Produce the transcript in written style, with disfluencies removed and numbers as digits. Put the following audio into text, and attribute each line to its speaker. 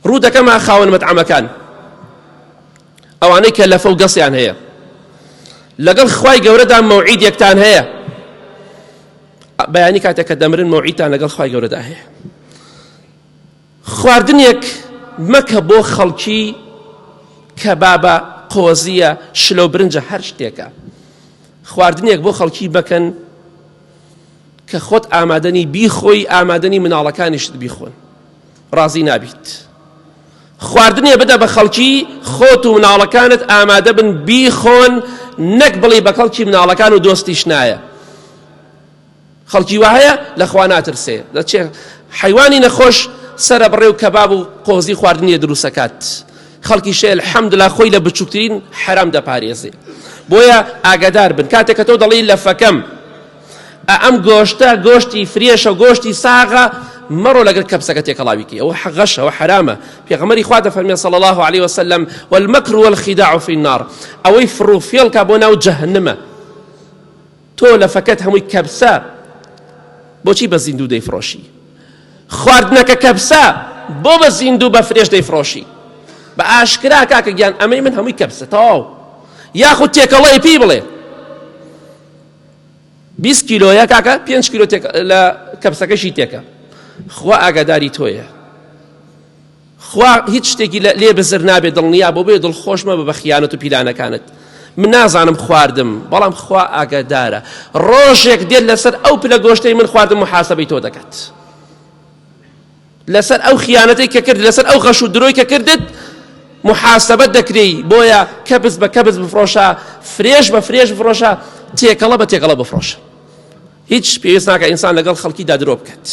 Speaker 1: ڕوو دەکەمە خاوەن مەتعەمەکان ئەوانەی کە لەفە و گەسیان هەیە لەگەڵ خوای گەورەدا مەوعیدێکتان هەیە بەیانی کاتێک کە دەمرن مەوعیدتان لەگەڵ خوای گەورەدا هەیە خواردنێک مەکە بۆ خەڵکی کەبابە قۆزیە شلە و برنجە هەر شتێکە خواردنێک بۆ خەڵکی بکەن کە خۆت ئامادەنی بیخۆی ئامادەنی مناڵەکانیشت بیخۆن ڕازی نابیت خواردنێ بدە بە خەڵکی خۆت و مناڵەکانت ئامادە بن بیخۆن نەک بڵێ بە کەڵکی مناڵەکان و دۆستیش نایە خەڵکی وا هەیە لە خوا ناترسێ دەچێ حەیوانی نەخۆش سەرە بڕێ و کەباب و قۆزی خواردنیە دروستەکات خەڵکی شێ الحەمدلله خۆی لە بچووکترین حەرام دەپارێزێ بۆیە ئاگادار بن کاتێک کە تۆ دەڵێی لەفەکەم ئەم گۆشتە گۆشتی فرێشە گۆشتی ساغە مەڕۆ لەگەر کەپسەکە تێکەڵاوی کەی ئەوە غەشە ئەوە حەرامە پێغەمبەری خوا دەفەرمێ صلی الله علیه وسلم والمکر والخداع فی النار ئەوەی فڕ و فێڵکە بۆ ناو جەهەنمە تۆ لەفەکەت هەمووی کەبسە بۆچی بە زیندوو دەیفرۆشی خواردنەکە کەبسە بۆ بە زیندوو بە فرێش دەیفرۆشی بە ئاشکرا کاکە گیان ئەمەی من هەمووی کەبسە تەواو یاخود تێکەڵەی پێی بڵێ 20 کیلۆیە کاکە 5 کیلۆ لە کەپسەکەشی تێکە خوا ئاگاداری تۆیە خوا هیچ شتێکی لێ بزر نابێت دڵنیا بۆ بێ دڵخۆش مەبە بە خیانەت و پیلانەکانت من نازانم خواردم بەڵام خوا ئاگادارە ڕۆژێک دێت لەسەر ئەو پلە گۆشتەی من خواردم محاسبەی تۆ دەکات لەسەر ئەو خیانەتەی کە کرد لەسەر ئەو غەش و درۆی کە کردت محاسبەت دەکرێی بۆیە کەبس بە کەبس بفرۆشە فرێش بە فرێش بفرۆشە تێکەڵە بە تێکەڵە بفرۆشە هیچ پێویست ناکە ئینسان لەگەڵ خەڵکیدا درۆ بکات.